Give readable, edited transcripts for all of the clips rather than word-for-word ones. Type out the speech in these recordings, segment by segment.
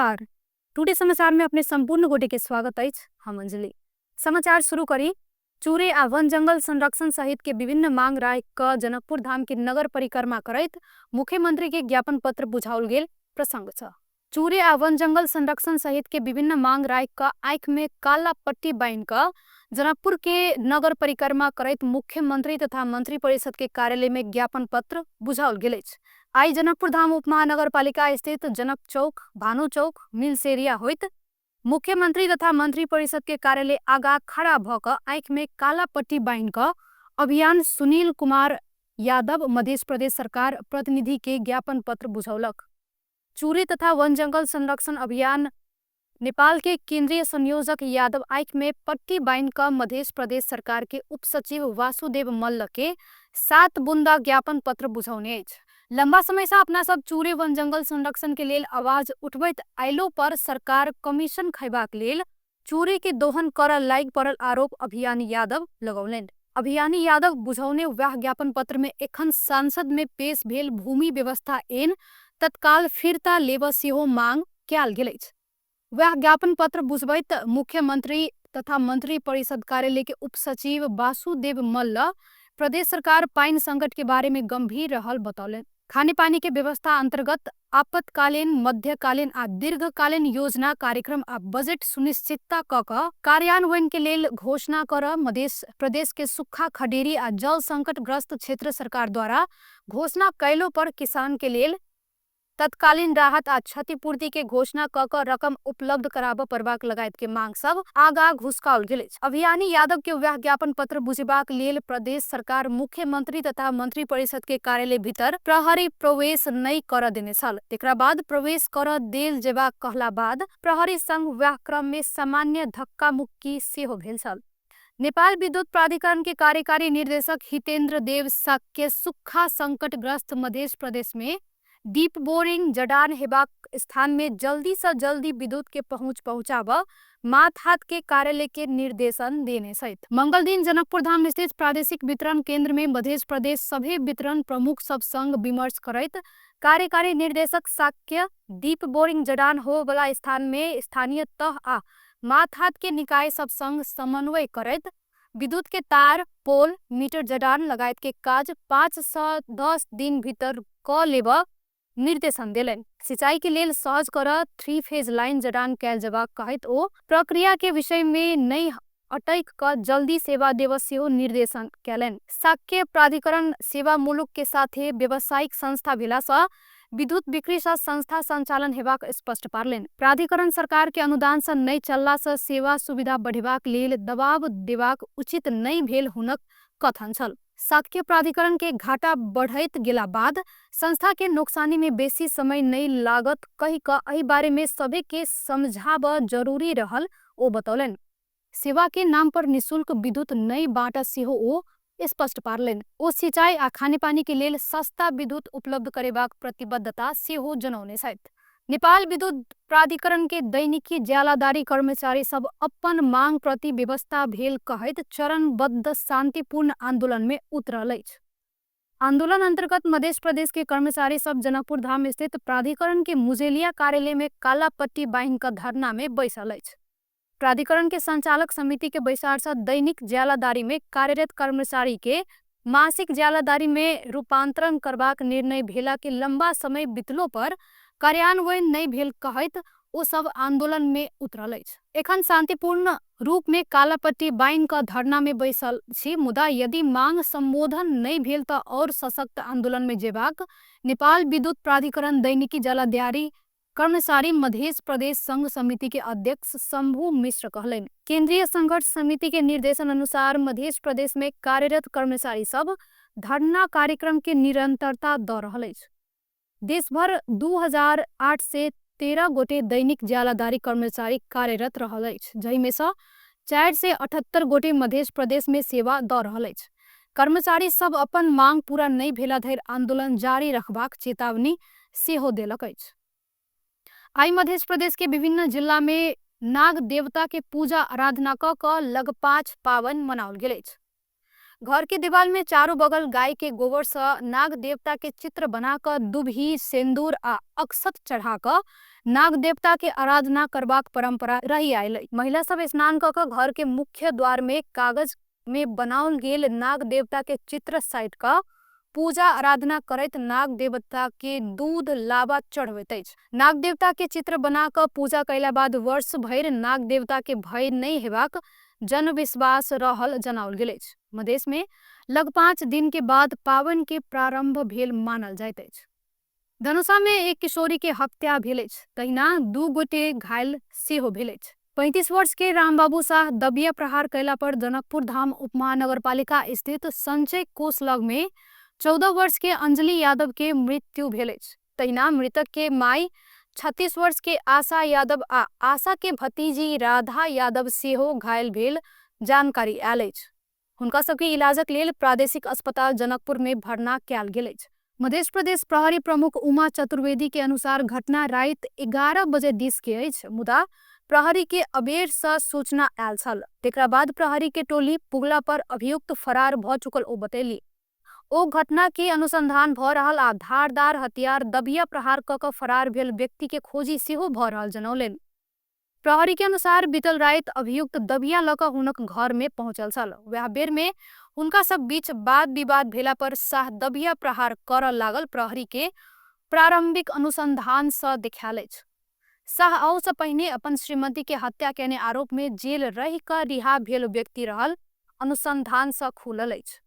नमस्कार, टुडे समाचार में अपने संपूर्ण गोटे के स्वागत अछि। हम अंजलि। समाचार शुरू करी। चूरे आ वन जंगल संरक्षण सहित के विभिन्न मांग राखि कऽ जनकपुर धाम के नगर परिक्रमा करैत मुख्यमंत्री के ज्ञापन पत्र बुझाओल गेल प्रसंग छ। चूरे आ वन जंगल संरक्षण सहित के विभिन्न मांग राखि कऽ आँखि में काला पट्टी बान्हि कऽ जनकपुर के नगर परिक्रमा करैत मुख्यमंत्री तथा मंत्री परिषद के कार्यालय में ज्ञापन पत्र बुझाओल गेल अछि। आइ जनकपुर धाम उपमहानगरपालिका स्थित जनक चौक, भानु चौक, मिल्स एरिया होइत मुख्यमंत्री तथा मंत्री परिषद के कार्यालय आगा खड़ा भऽ कऽ आँखि में काला पट्टी बान्हि कऽ अभियान सुनील कुमार यादव मध्य प्रदेश सरकार प्रतिनिधि के ज्ञापन पत्र बुझौलक। चूरे तथा वन जंगल संरक्षण अभियान नेपाल के केंद्रीय संयोजक यादव आँखि में पट्टी बान्हि कऽ मध्य प्रदेश सरकार के उपसचिव वासुदेव मल्ल के 7 बुंदा ज्ञापन पत्र बुझौने अछि। लंबा समय से अपना सब चूरे वन जंगल संरक्षण के लेल आवाज उठबैत अयलो पर सरकार कमीशन खयबाक लेल चूरे के दोहन करऽ लागि पड़ल आरोप अभियानी यादव लगौलनि। अभियानी यादव बुझौने वएह ज्ञापन पत्र में एखन संसद में पेश भेल भूमि व्यवस्था ऐन तत्काल फिर्ता लेबऽ सेहो मांग कयल गेल अछि। वएह ज्ञापन पत्र बुझबैत मुख्यमंत्री तथा मंत्री परिषद कार्यालय के उपसचिव वासुदेव मल्ल प्रदेश सरकार पानि संकट के बारे में गंभीर रहल बतौलनि। खानेपानी के व्यवस्था अंतर्गत आपतकालीन, मध्यकालीन आ दीर्घकालीन योजना, कार्यक्रम आ बजट सुनिश्चितता क कऽ कार्यान्वयन के लेल घोषणा करऽ मध्य प्रदेश के सुखा, खडेरी आ जल संकटग्रस्त क्षेत्र सरकार द्वारा घोषणा कयलो पर किसान के लेल तत्कालीन राहत आ क्षतिपूर्ति के घोषणा क कऽ रकम उपलब्ध कराबऽ पड़बाक लगायत के मांग सब आगा घुसकाओल गेल अछि। अभियानी यादव के वएह ज्ञापन पत्र बुझेबाक लेल प्रदेश सरकार मुख्यमंत्री तथा मंत्री परिषद के कार्यालय भीतर प्रहरी प्रवेश नहि करऽ देने छल। तेकरा बाद प्रवेश करऽ देल जेबाक कहला बाद प्रहरी संग वएह क्रम में सामान्य धक्का मुक्की सेहो भेल छल। नेपाल विद्युत प्राधिकरण के कार्यकारी निर्देशक हितेंद्र देव शाक्य सुखा संकटग्रस्त मध्य प्रदेश में डीप बोरिंग जडान हेबाक स्थान में जल्दी से जल्दी विद्युत के पहुंच पहुंचाबऽ मातहत के कार्यालय के निर्देशन देने छथि। मंगल दिन जनकपुर धाम स्थित प्रादेशिक वितरण केंद्र में मध्य प्रदेश सभे वितरण प्रमुख सब संग विमर्श करैत कार्यकारी निर्देशक शाक्य डीप बोरिंग जडान होबयवला स्थान में स्थानीय तह आ मातहत के निकाय सब संग समन्वय करैत विद्युत के तार, पोल, मीटर जडान लगायत के काज 5 से 10 दिन भीतर क लेबऽ निर्देशन देलनि। सिंचाई के लेल सहज करऽ 3 फेज लाइन जडान कयल जेबाक कहैत ओ प्रक्रिया के विषय में नहि अटैक क जल्दी सेवा देबऽ सेहो निर्देशन कयलनि। शाक्य प्राधिकरण सेवा मुलुक के साथे व्यावसायिक संस्था भेला सँ विद्युत बिक्री सँ संस्था संचालन हेबाक स्पष्ट पारलनि। प्राधिकरण सरकार के अनुदान सँ नहि चलला सँ सेवा सुविधा बढ़ेबाक लेल दबाव देबाक उचित नहि भेल हुनक कथन छल। शाक्य प्राधिकरण के घाटा बढ़ैत गेला बाद संस्था के नोकसानी में बेसी समय नहि लागत कहि कऽ एहि बारे में सभे के समझाबऽ जरूरी रहल ओ बतौलनि। सेवा के नाम पर निःशुल्क विद्युत नहि बाँटऽ सेहो ओ स्पष्ट पारलनि। ओ सिंचाई आ खानेपानी के लेल सस्ता विद्युत उपलब्ध करेबाक प्रतिबद्धता सेहो जनौने छथि। नेपाल विद्युत प्राधिकरण के दैनिकी ज्यालादारी कर्मचारी सब अपन मांग प्रति व्यवस्था भेल कहैत चरणबद्ध शान्तिपूर्ण आन्दोलन में उतरल अछि। आन्दोलन अंतर्गत मध्य प्रदेश के कर्मचारी सब जनकपुर धाम स्थित प्राधिकरण के मुजेलिया कार्यालय में काला पट्टी बान्हि कऽ धरना में बैसल अछि। प्राधिकरण के संचालक समिति के बैसार से दैनिक ज्यालादारी में कार्यरत कर्मचारी के मासिक ज्यालादारी में रूपांतरण करबाक निर्णय भेला के लंबा समय बीतलो पर कार्यान्वयन नहि भेल कहैत ओ सब आंदोलन में उतरल अछि। एखन शांतिपूर्ण रूप में काला पट्टी बान्हि कऽ धरना में बैसल छी, मुदा यदि मांग संबोधन नहि भेल तऽ और सशक्त आंदोलन में जेबाक नेपाल विद्युत प्राधिकरण दैनिकी ज्यालादारी कर्मचारी मध्य प्रदेश संघ समिति के अध्यक्ष शंभू मिश्र कहलनि। केंद्रीय संघर्ष समिति के निर्देशन अनुसार मध्य प्रदेश में कार्यरत कर्मचारी सब धरना कार्यक्रम के निरंतरता दऽ रहल अछि। देशभर 2813 गोटे दैनिक ज्यालादारी कर्मचारी कार्यरत रहल अछि, जाहिमे सँ 478 गोटे मध्य प्रदेश में सेवा दऽ रहल अछि। कर्मचारी सब अपन मांग पूरा नहि भेला धरि आंदोलन जारी रखबाक चेतावनी सेहो देलक अछि। आइ मध्य प्रदेश के विभिन्न जिला में नाग देवता के पूजा आराधना क कऽ लगपाछ पाबनि मनाओल गेल अछि। घर के दीवाल में चारू बगल गाय के गोबर सँ नाग देवता के चित्र बना कऽ दुभि, सेंदूर आ अक्षत चढ़ा कऽ नाग देवता के आराधना करबाक परंपरा रहि आयल अछि। महिला सब स्नान क कऽ घर के मुख्य द्वार में कागज में बनाओल गेल नाग देवता के चित्र साटि कऽ पूजा आराधना करैत नाग देवता के दूध लाबा चढ़बैत अछि। नाग देवता के चित्र बना कऽ पूजा कयला बाद वर्ष भरि नाग देवता के भय नहि हेबाक जनविश्वास रहल जनाओल गेल अछि। मधेश में लगपाँच दिन के बाद पावन के प्रारंभ भेल मानल जाइत अछि। धनुषा में एक किशोरी के हत्या भेल अछि, तहिना 2 गोटे घायल सेहो भेल अछि। 35 वर्ष के रामबाबू शाह दबिया प्रहार कयला पर जनकपुर धाम उपमहानगरपालिका स्थित संचय कोष लग में 14 वर्ष के अंजलि यादव के मृत्यु भेल अछि। तहिना मृतक के माई 36 वर्ष के आशा यादव आ आशा के भतीजी राधा यादव सेहो घायल भेल जानकारी आयल अछि। हुनका सबके इलाजक लेल प्रादेशिक अस्पताल जनकपुर में भर्ना कयल गेल अछि। मध्य प्रदेश प्रहरी प्रमुख उमा चतुर्वेदी के अनुसार घटना राति 11 बजे दिस के अछि, मुदा प्रहरी के अबेर से सूचना आयल छल। तेकरा बाद प्रहरी के टोली पुगला पर अभियुक्त फरार भ चुकल ओ बतेली। ओ घटना के अनुसंधान भ रहल आ धारदार हथियार दबिया प्रहार क के फरार भेल व्यक्ति के खोजी सेहो भ रहल जनौलनि। प्रहरी के अनुसार बीतल राति अभियुक्त दबिया ल क हुनक घर में पहुंचल छल। वएह बेर में हुनका सब बीच वाद विवाद भेला पर शाह दबिया प्रहार करऽ लागल प्रहरी के प्रारंभिक अनुसंधान से देखायल अछि। शाह अहू से पहिने अपन श्रीमती के हत्या केने आरोप में जेल रहि कऽ रिहा भेल व्यक्ति रहल अनुसंधान से खुलल अछि।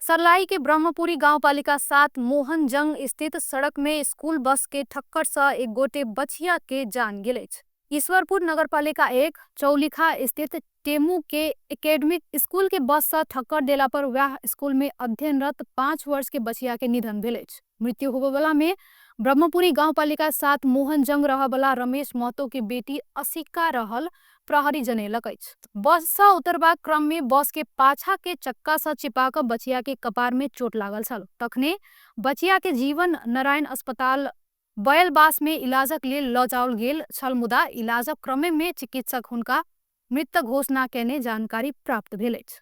सर्लाही के ब्रह्मपुरी गाउँपालिका 7 मोहनजंग स्थित सड़क में स्कूल बस के ठक्कर से एक गोटे बचिया के जान गेल अछि। ईश्वरपुर नगरपालिका 1 चौलिखा स्थित टेमू के एकेडमिक स्कूल के बस से ठक्कर देला पर वह स्कूल में अध्ययनरत 5 वर्ष के बचिया के निधन भेल अछि। मृत्यु होबयवला में ब्रह्मपुरी गाउँपालिका 7 मोहनजंग रहयवला रमेश महतो के बेटी असिका रहल प्रहरी जनेलक अछि। बस से उतरबाक क्रम में बस के पाछा के चक्का से चिपा कऽ बचिया के कपार में चोट लागल छल। तखने बचिया के जीवन नारायण अस्पताल बयलबास में इलाजक लेल लऽ जाओल गेल छल, मुदा इलाजक क्रम में चिकित्सक हुनका मृत घोषणा केने जानकारी प्राप्त भेल अछि।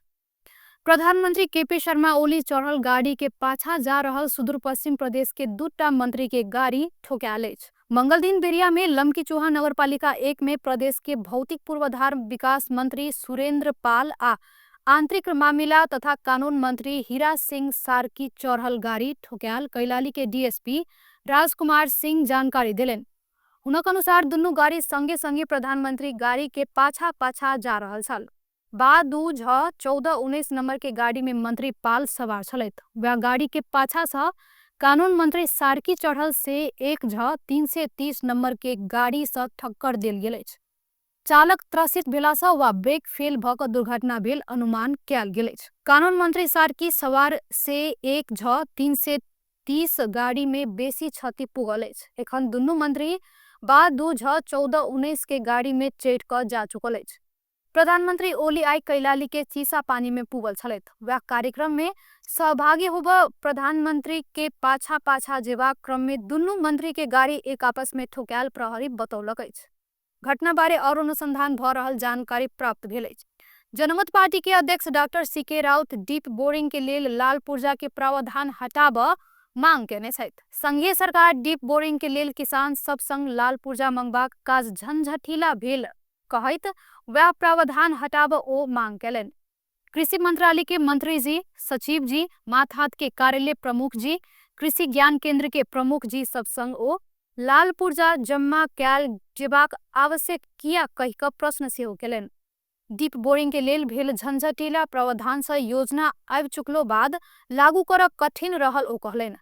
प्रधानमंत्री केपी शर्मा ओली चढ़ल गाड़ी के पाछा जा रहल सुदूरपश्चिम प्रदेश के 2टा मंत्री के गाड़ी ठोकायल अछि। मंगल दिन बेरिया में लमकी चूहा नगरपालिका 1 में प्रदेश के भौतिक पूर्वाधार विकास मंत्री सुरेंद्र पाल आ आंतरिक मामिला तथा कानून मंत्री हीरा सिंह सार्की चढ़ल गाड़ी ठोकायल कैलाली के डीएसपी राजकुमार सिंह जानकारी देलनि। हुनक अनुसार दुनू गाड़ी संगे संगे प्रधानमंत्री गाड़ी के पाछा पाछा जा रहल छल। बा 2 6 14 19 नंबर के गाड़ी में मंत्री पाल सवार छलथि। वह गाड़ी के पाछा से कानून मंत्री सार्की चढ़ल से 1 6 330 नंबर के गाड़ी से ठक्कर देल गेल अछि। चालक त्रसित भेलासँ वा ब्रेक फेल भ कऽ दुर्घटना भेल अनुमान कयल गेल अछि। कानून मंत्री सार्की सवार से 1 6 330 गाड़ी में बेसी क्षति पुगल अछि। एखन दुनू मंत्री बा 2 6 14 19 के गाड़ी में चढ़ि कऽ जा चुकल अछि। प्रधानमंत्री ओली आई कैलाली के चीसा पानी में पुगल छलथि। वएह कार्यक्रम में सहभागी होब प्रधानमंत्री के पाछा पाछा जेबाक क्रम में दुनू मंत्री के गाड़ी एक आपस में ठोकायल प्रहरी बतौलक अछि। घटना बारे और अनुसंधान भ रहल जानकारी प्राप्त भेल अछि। जनमत पार्टी के अध्यक्ष doctor C K Raut deep boring के लेल लाल पुर्जा के प्रावधान हटाबऽ मांग केने छथि। संघीय सरकार डीप बोरिंग के लेल किसान सब संग लाल पुर्जा मंगबाक काज झंझटिला भेल कहैत वएह प्रावधान हटाबऽ ओ मांग केलनि। कृषि मंत्रालय के मंत्री जी, सचिव जी, मातहत के कार्यालय प्रमुख जी, कृषि ज्ञान केंद्र के प्रमुख जी सब संग ओ लाल पुर्जा जम्मा कयल जेबाक आवश्यक किया कहि कऽ प्रश्न सेहो केलनि। डीप बोरिंग के लेल भेल झंझटिला प्रावधान से योजना आबि चुकलो बाद लागू करब कठिन रहल ओ कहलनि।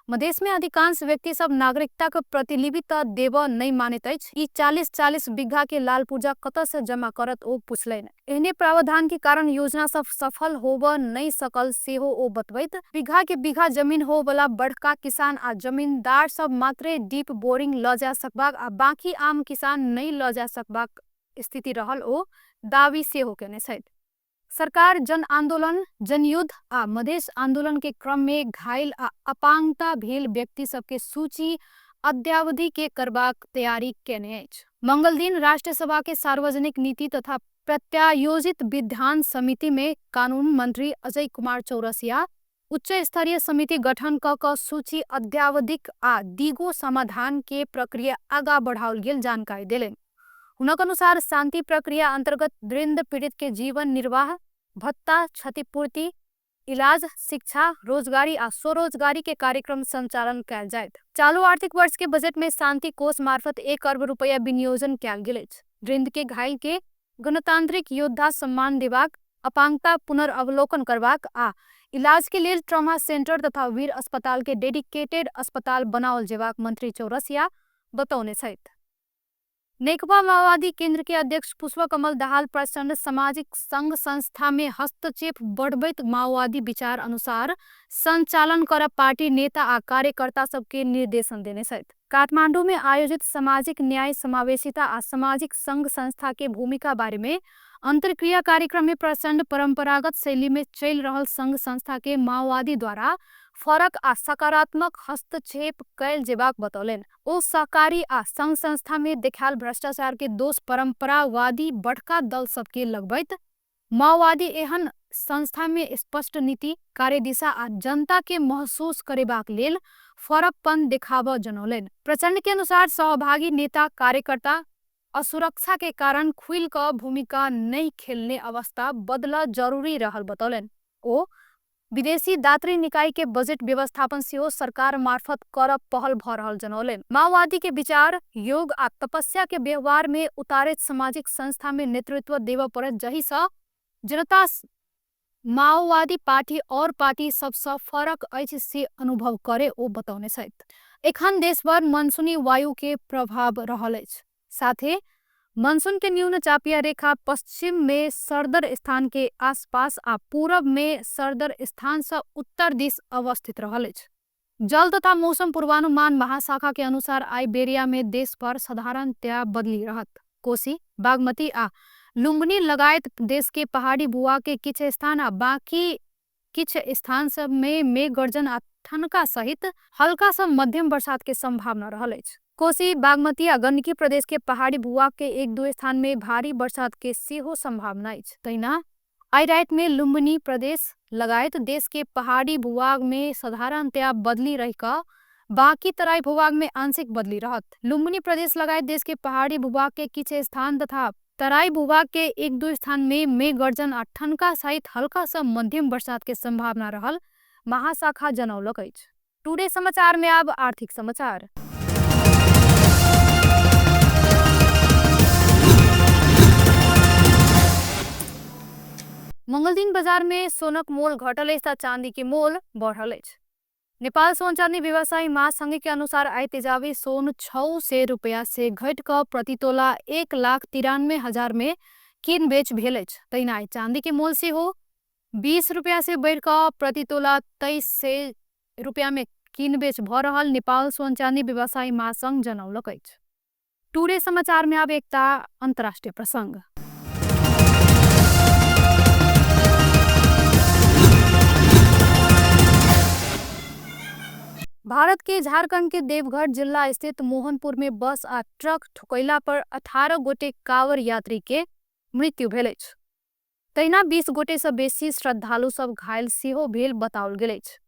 मधेश में अधिकांश व्यक्ति सब नागरिकता के प्रतिलिपि त देबऽ नहि मानैत अछि। ई 40-40 बीघा के लाल पुर्जा कतऽ से जमा करत ओ पुछलनि। एहने प्रावधान के कारण योजना सब सफल होबऽ नहि सकल सेहो ओ बतबैत बीघा के बीघा जमीन होबऽवला बड़का किसान आ जमींदार सब मात्रे डीप बोरिंग लऽ जा सकबाक आ बाकी आम किसान नहि लऽ जा सकबाक स्थिति रहल ओ दावी सेहो केने छथि। सरकार जन आंदोलन, जनयुद्ध आ मधेश आंदोलन के क्रम में घायल आ अपांगता भेल व्यक्ति सबके सूची अद्यावधि के करबाक तैयारी केने अछि। मंगल दिन राष्ट्रीय सभा के सार्वजनिक नीति तथा प्रत्यायोजित विधान समिति में कानून मंत्री अजय कुमार चौरसिया उच्चस्तरीय समिति गठन क क सूची अद्यावधिक आ दिगो समाधानके प्रक्रिया आगा बढाओल गेल जानकारी देलनि। हुनक अनुसार शान्ति प्रक्रिया अन्तर्गत द्वन्द्व पीडितके जीवन निर्वाह भत्ता, क्षतिपूर्ति, इलाज, शिक्षा, रोजगारी आ स्वरोजगारीके कार्यक्रम सञ्चालन कएल जाएत। चालु आर्थिक वर्षके बजेटमे शान्ति कोष मार्फत 1 अर्ब रुपैयाँ विनियोजन कएल गेल अछि। द्वन्द्वके घाइलके गणतान्त्रिक योद्धा सम्मान देबाक, अपाङ्गता पुनर्अवलोकन करबाक आ इलाजके लेल ट्रमा सेन्टर तथा वीर अस्पतालके डेडिकेटेड अस्पताल बनाओल जेबाक मन्त्री चौरसिया बतौने छथि। नेकपा माओवादी केन्द्र के अध्यक्ष पुष्पकमल दाहाल प्रचण्ड सामाजिक संघ संस्था में हस्तक्षेप बढ़बैत माओवादी विचार अनुसार सञ्चालन कर पार्टी नेता आ कार्यकर्ता सबके निर्देशन देने छथि। काठमाडौँ में आयोजित सामाजिक न्याय समावेशिता आ सामाजिक संघ संस्था के भूमिका बारे में अंतरक्रिया कार्यक्रम में प्रचण्ड परंपरागत शैली में चल रहल संघ संस्था के माओवादी द्वारा फरक आ सकारात्मक हस्तक्षेप कैल जेबाक बतौलनि। ओ सहकारी आ संघ संस्था में देखायल भ्रष्टाचार के दोष परंपरावादी बड़का दल सबके लगबैत माओवादी एहन संस्था में स्पष्ट नीति, कार्यदिशा आ जनता के महसूस करेबाक लेल फरकपन देखाबऽ जनौलनि। प्रचण्ड के अनुसार सहभागी नेता कार्यकर्ता असुरक्षा के कारण खुल कऽ भूमिका नहीं खेलने अवस्था बदल जरूरी रहल बतौलनि। ओ विदेशी दात्री निकाय के बजेट व्यवस्थापन सेहो सरकार मार्फत कर पहल भ रहल जनौलनि। माओवादी के विचार, योग आ तपस्या के व्यवहार में उतारैत सामाजिक संस्था में नेतृत्व देबऽ पड़त, जहिसँ जनता माओवादी पार्टी और पार्टी सबसँ फरक अछि से अनुभव करे ओ बतौने छथि। एखन देशभर मनसूनी वायु के प्रभाव रहल अछि। साथे मनसून के न्यून चापिया रेखा पश्चिम में सरदर स्थान के आसपास आ पूरब में सरदर स्थान से उत्तर दिश अवस्थित रहल अछि। जल तथा मौसम पूर्वानुमान महाशाखा के अनुसार आई बेरिया में देशभर साधारणतया बदली रहत। कोसी, बागमती आ लुम्बिनी लगायत देश के पहाड़ी भूआ के किछ स्थान आ बाकी किछ स्थान सब में मेघ गर्जन आ ठनका सहित हल्का से मध्यम बरसात के संभावना रहल अछि। कोसी, बागमती आ गंडकी प्रदेश के पहाड़ी भूआ के 1-2 स्थान में भारी बरसात के सेहो संभावना अछि। तहिना आई रात में लुम्बिनी प्रदेश लगायत देश के पहाड़ी भूभाग में साधारणतया बदली रह क बाकी तराई भूभाग में आंशिक बदली रहत। लुम्बिनी प्रदेश लगायत देश के पहाड़ी भूभाग के किछ स्थान तथा तराई भूभाग के 1-2 स्थान में मेघ गर्जन आ ठनका सहित हल्का से मध्यम बरसात के संभावना रहल महाशाखा जनौलक अछि। टुडे समाचार में अब आर्थिक समाचार। मंगल दिन बाजार में सोनक मोल घटल अछि त चांदी के मोल बढ़ल अछि। नेपाल सोन चांदी व्यवसायी महासंघ के अनुसार आई तेजाबी सोन 600 रुपया से घट क प्रति तोला 1,93,000 में किन बेच भेल अछि। तहिना आई चांदी के मोल सेहो 20 रुपया से बढ़ क प्रति तोला 2300 रुपया में किन बेच भ रहल नेपाल सोन चांदी व्यवसायी महासंघ जनौलक अछि। टुडे समाचार में अब एकटा अंतर्राष्ट्रीय प्रसंग। भारत के झारखंड के देवघर जिला स्थित मोहनपुर में बस आ ट्रक ठोकैला पर 18 गोटे कांवर यात्री के मृत्यु भेल अछि। तहिना 20 गोटे से बेसी श्रद्धालु सब घायल सेहो भेल बताओल गेल अछि।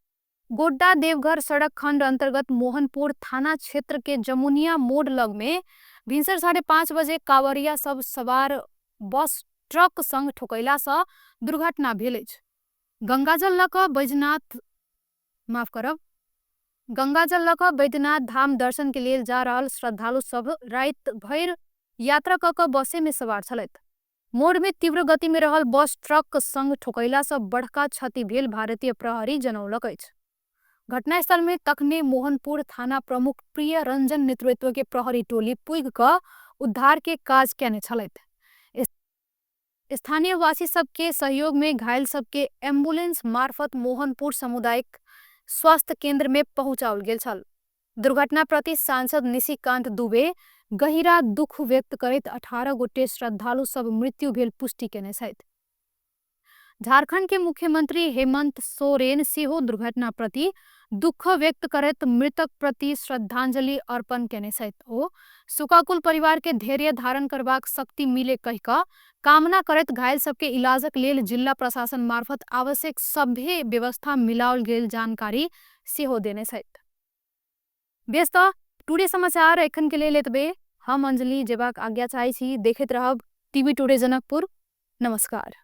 गोड्डा देवघर सड़क खंड अंतर्गत मोहनपुर थाना क्षेत्र के जमुनिया मोड़ लग में भिनसर 5:30 बजे कांवरिया सब सवार बस ट्रक संग ठोकैला से दुर्घटना भेल अछि। गंगाजल लऽ कऽ बैजनाथ माफ करब गंगाजल लऽ कऽ बैद्यनाथ धाम दर्शन के लेल जा रहल श्रद्धालु सब राति भरि यात्रा कऽ कऽ बसे में सवार छलथि। मोड़ में तीव्र गति में रहल बस ट्रक संग ठोकैला से बड़का क्षति भेल भारतीय प्रहरी जनौलक अछि। घटनास्थल में तखने मोहनपुर थाना प्रमुख प्रिय रंजन नेतृत्व के प्रहरी टोली पुग कऽ उद्धार के काज केने छलथि। स्थानीयवासी सबके सहयोग में घायल सबके एम्बुलेंस मार्फत मोहनपुर सामुदायिक स्वास्थ्य केंद्र में पहुंचाओल गेल छल। दुर्घटना प्रति सांसद निशिकांत दुबे गहिरा दुख व्यक्त करैत 18 गोटे श्रद्धालु सब मृत्यु भेल पुष्टि केने छथि। झारखंड के मुख्यमंत्री हेमंत सोरेन सेहो दुर्घटना प्रति दुःख व्यक्त करैत मृतक प्रति श्रद्धांजलि अर्पण केने छथि। ओ शोकाकुल परिवार के धैर्य धारण करबाक शक्ति मिले कहि कऽ कामना करैत घायल सबके इलाजक लेल जिल्ला प्रशासन मार्फत आवश्यक सभ्य व्यवस्था मिलाओल गेल जानकारी सेहो देने छथि। बेस तऽ टुडे समाचार एखन के लेल एतबे। हम अंजलि जेबाक आज्ञा चाहै छी। देखैत रहब टीवी टुडे जनकपुर। नमस्कार।